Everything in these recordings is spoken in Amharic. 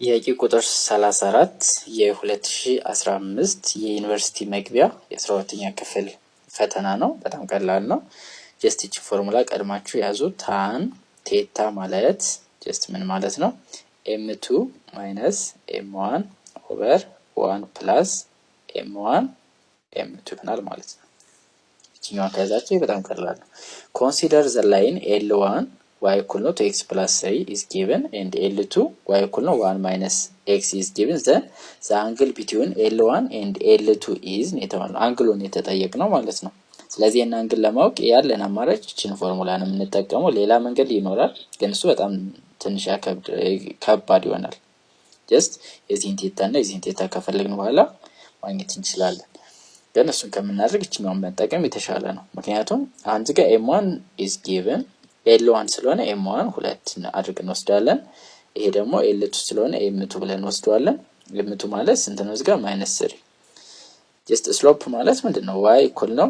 ጥያቄ ቁጥር 34 የ2015 የዩኒቨርሲቲ መግቢያ የ12ኛ ክፍል ፈተና ነው። በጣም ቀላል ነው። Just ይቺ ፎርሙላ ቀድማችሁ ያዙ። Tan theta ማለት just ምን ማለት ነው? M two minus M one over one plus M one M two ይሆናል ማለት ነው። ይችኛዋን ከያዛችሁ በጣም ቀላል ነው። Consider the line L one y እኩል ነው two x plus three is given and L two y እኩል ነው one minus x is given, then the angle between L one and L two is የተባለው angle ኡን የተጠየቅነው ማለት ነው። ስለዚህ ይህን angle ለማወቅ ያለን አማራጭ ይችን ፎርሙላ ነው የምንጠቀመው። ሌላ መንገድ ይኖራል፣ ግን እሱ በጣም ትንሽ ከባድ ይሆናል። Just የዚህን theta እና የዚህን theta ከፈለግን በኋላ ማግኘት እንችላለን። ግን እሱን ከምናደርግ ይችኛውን መጠቀም የተሻለ ነው። ምክንያቱም አንድ ጋር M one is given፣ L one ስለሆነ M one ሁለት አድርገን እንወስዳለን። ይሄ ደግሞ L two ስለሆነ M two ብለን እንወስደዋለን። M two ማለት ስንት ነው? እዚጋ minus three። Just slope ማለት ምንድን ነው? y እኩል ነው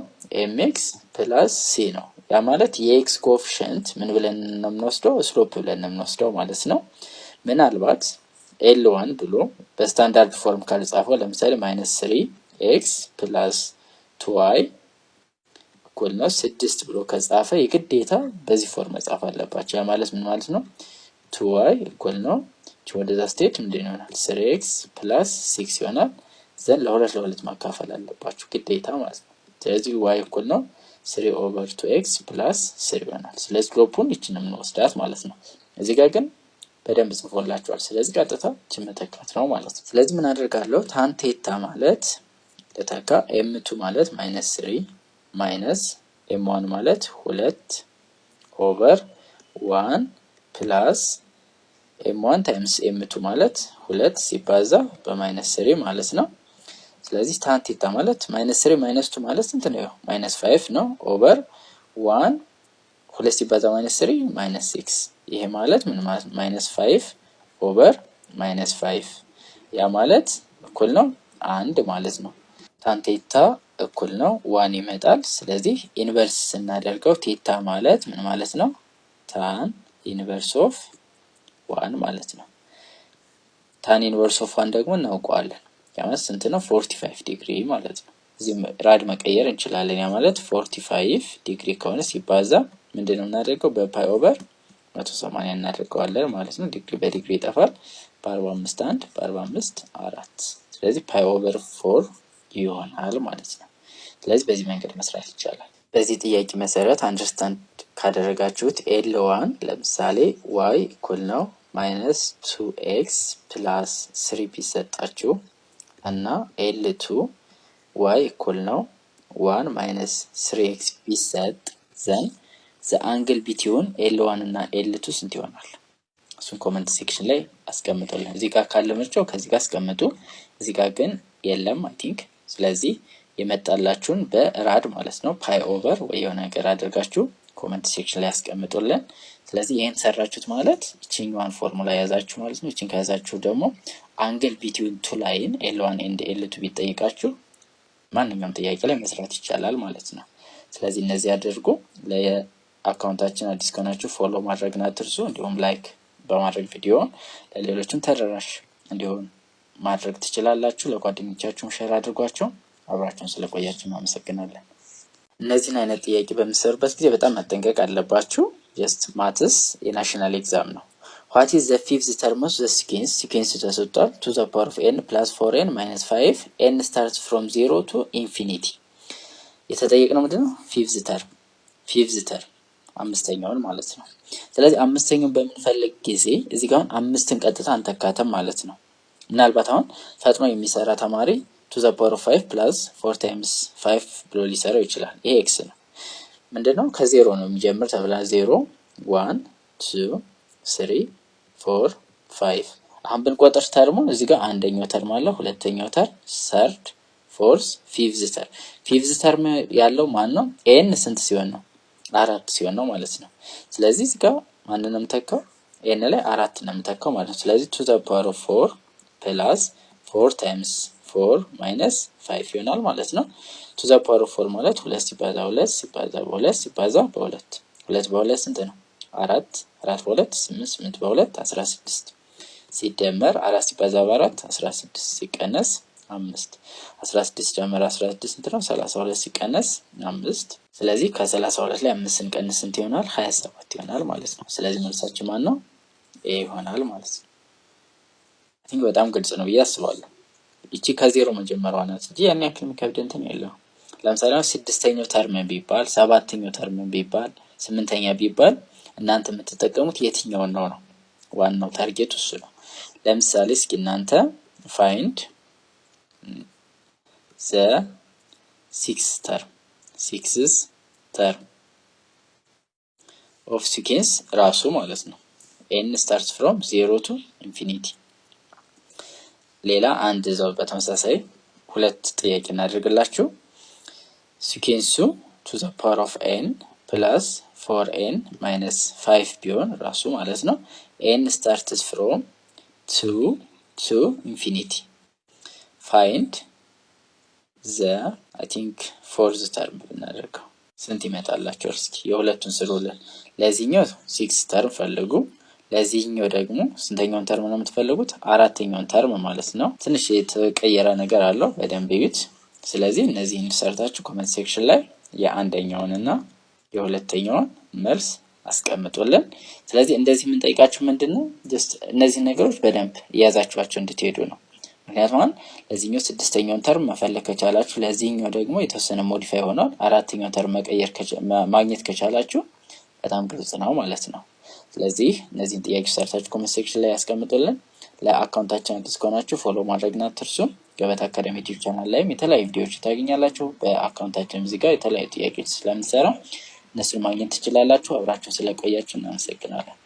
mx plus c ነው። ያ ማለት የ x coefficient ምን ብለን ነው የምንወስደው? Slope ብለን ነው የምንወስደው ማለት ነው። ምናልባት L one ብሎ በ standard form ካልጻፈው፣ ለምሳሌ minus three x plus two y እኩል ነው ስድስት ብሎ ከጻፈ የግዴታ በዚህ form መጻፍ አለባቸው። ያ ማለት ምን ማለት ነው? Two y እኩል ነው፣ ወደዛ ስትሄድ ምንድን ይሆናል? Three x plus six ይሆናል። Then ለሁለት ለሁለት ማካፈል አለባችሁ ግዴታ ማለት ነው። ስለዚህ y እኩል ነው three over two x plus three ይሆናል። ስለዚህ slope ኡን ይችን የምንወስዳት ማለት ነው። እዚህ ጋር ግን በደንብ ጽፎላችኋል። ስለዚህ ቀጥታ ይችን መተካት ነው ማለት ነው። ስለዚህ ምን አደርጋለሁ? Tan theta ማለት ለተካ M two ማለት minus three minus M one ማለት ሁለት over one plus M one times M two ማለት ሁለት ሲባዛ በ minus three ማለት ነው። ስለዚህ tan theta ማለት minus three minus two ማለት ስንት ነው? Minus five ነው። Over one፣ ሁለት ሲባዛ minus three minus six። ይሄ ማለት ምን ማለት? Minus five over minus five፣ ያ ማለት እኩል ነው አንድ ማለት ነው። Tan theta እኩል ነው one ይመጣል። ስለዚህ inverse ስናደርገው theta ማለት ምን ማለት ነው? Tan inverse of one ማለት ነው። Tan inverse of one ደግሞ እናውቀዋለን። ያ ማለት ስንት ነው? 45 ዲግሪ ማለት ነው። እዚህ rad መቀየር እንችላለን። ያ ማለት 45 ዲግሪ ከሆነ ሲባዛ ምንድን ነው የምናደርገው? በ pi over 180 እናደርገዋለን ማለት ነው። ዲግሪ በዲግሪ ይጠፋል። በ45 አንድ፣ በ45 አራት። ስለዚህ pi over four ይሆናል ማለት ነው። ስለዚህ በዚህ መንገድ መስራት ይቻላል። በዚህ ጥያቄ መሰረት understand ካደረጋችሁት L one ለምሳሌ y እኩል ነው minus two x plus three ቢሰጣችሁ እና L two y እኩል ነው one minus three x ቢሰጥ፣ then the angle between L one እና L two ስንት ይሆናል? እሱን comment section ላይ አስቀምጡልን። እዚህ ጋር ካለ ምርጫው ከዚህ ጋር አስቀምጡ። እዚህ ጋር ግን የለም I think። ስለዚህ የመጣላችሁን በ rad ማለት ነው pi over ወይ የሆነ ነገር አድርጋችሁ comment section ላይ ያስቀምጡልን። ስለዚህ ይህን ሰራችሁት ማለት ይችኛዋን ፎርሙላ የያዛችሁ ማለት ነው። ይችን ከያዛችሁ ደግሞ angle between two line L one and L two ቢጠይቃችሁ ማንኛውም ጥያቄ ላይ መስራት ይቻላል ማለት ነው። ስለዚህ እነዚህ አድርጉ። ለ account ኣችን አዲስ ከሆናችሁ follow ማድረግን አትርሱ። እንዲሁም like በማድረግ ቪዲዮውን ለሌሎችም ተደራሽ እንዲሆን ማድረግ ትችላላችሁ። ለጓደኞቻችሁም share አድርጓቸው። አብራችሁን ስለቆያችሁ እናመሰግናለን። እነዚህን አይነት ጥያቄ በምትሰሩበት ጊዜ በጣም መጠንቀቅ አለባችሁ። Just maths የ national exam ነው። What is the fifth term of the sequence? Sequence ተሰጥቷል። Two the power of n plus four n minus five, n start from zero to infinity። የተጠየቅነው ምንድን ነው? Fifth term፣ fifth term አምስተኛውን ማለት ነው። ስለዚህ አምስተኛውን በምንፈልግ ጊዜ እዚህ ጋር አሁን አምስትን ቀጥታ አንተካተም ማለት ነው። ምናልባት አሁን ፈጥኖ የሚሰራ ተማሪ two the power of five plus four times five ብሎ ሊሰራው ይችላል። ይሄ x ነው። ምንድነው? ከዜሮ ነው የሚጀምር ተብላ፣ zero, one, two, three, four, five። አሁን ብንቆጥር term ኡን እዚህ ጋር አንደኛው term አለ፣ ሁለተኛው term፣ third፣ fourth፣ fifth term። Fifth term ያለው ማን ነው? n ስንት ሲሆን ነው? አራት ሲሆን ነው ማለት ነው። ስለዚህ እዚህ ጋር ማንን ነው የምተካው? n ላይ አራት ነው የምተካው ማለት ነው። ስለዚህ two the power of four plus four times four minus five ይሆናል ማለት ነው። Two the power of four ማለት ሁለት ሲባዛ ሁለት ሲባዛ በሁለት ሲባዛ በሁለት። ሁለት በሁለት ስንት ነው? አራት። አራት በሁለት ስምንት፣ ስምንት በሁለት 16። ሲደመር 4 ሲባዛ በ4 16 ሲቀነስ 5። 16 ሲደመር 16 ስንት ነው? 32 ሲቀነስ 5። ስለዚህ ከ32 ላይ 5 ስንቀንስ ስንት ይሆናል? 27 ይሆናል ማለት ነው። ስለዚህ መልሳችን ማን ነው? A ይሆናል ማለት ነው። I think በጣም ግልጽ ነው ብዬ አስባለሁ። ይቺ ከዜሮ መጀመሯ ናት እንጂ ያን ያክል የሚከብድ እንትን የለውም። ለምሳሌ አሁን ስድስተኛው term ቢባል፣ ሰባተኛው term ቢባል፣ ስምንተኛ ቢባል እናንተ የምትጠቀሙት የትኛውን ነው ነው ዋናው target ኡ እሱ ነው። ለምሳሌ እስኪ እናንተ find the sixth term of sequence ራሱ ማለት ነው፣ n start from zero to infinity። ሌላ አንድ እዛው በተመሳሳይ ሁለት ጥያቄ እናደርግላችሁ። Sequence ኡ two the power of n plus four n minus five ቢሆን ራሱ ማለት ነው፣ n starts from two to infinity, find the, I think, fourth term ብናደርገው ስንት ይመጣላችኋል? እስኪ የሁለቱን ስሩልን። ለዚህኛው six term ፈልጉ። ለዚህኛው ደግሞ ስንተኛውን term ነው የምትፈልጉት? አራተኛውን term ማለት ነው። ትንሽ የተቀየረ ነገር አለው፣ በደንብ እዩት። ስለዚህ እነዚህን ሰርታችሁ comment section ላይ የአንደኛውንና የሁለተኛውን መልስ አስቀምጡልን። ስለዚህ እንደዚህ የምንጠይቃችሁ ምንድን ነው፣ just እነዚህ ነገሮች በደንብ እያዛችኋቸው እንድትሄዱ ነው። ምክንያቱም አሁን ለዚህኛው ስድስተኛውን term መፈለግ ከቻላችሁ፣ ለዚህኛው ደግሞ የተወሰነ modify ሆኗል፣ አራተኛውን term መቀየር ማግኘት ከቻላችሁ በጣም ግልጽ ነው ማለት ነው። ስለዚህ እነዚህን ጥያቄዎች ሰርታችሁ comment section ላይ ያስቀምጡልን። ለ account ኣችን አዲስ ከሆናችሁ follow ማድረግን አትርሱ። ገበታ አካዳሚ YouTube channel ላይም የተለያዩ ቪዲዮዎች ታገኛላችሁ። በ account ኣችን እዚህ ጋር የተለያዩ ጥያቄዎች ስለምንሰራ እነሱን ማግኘት ትችላላችሁ። አብራችሁን ስለቆያችሁ እናመሰግናለን።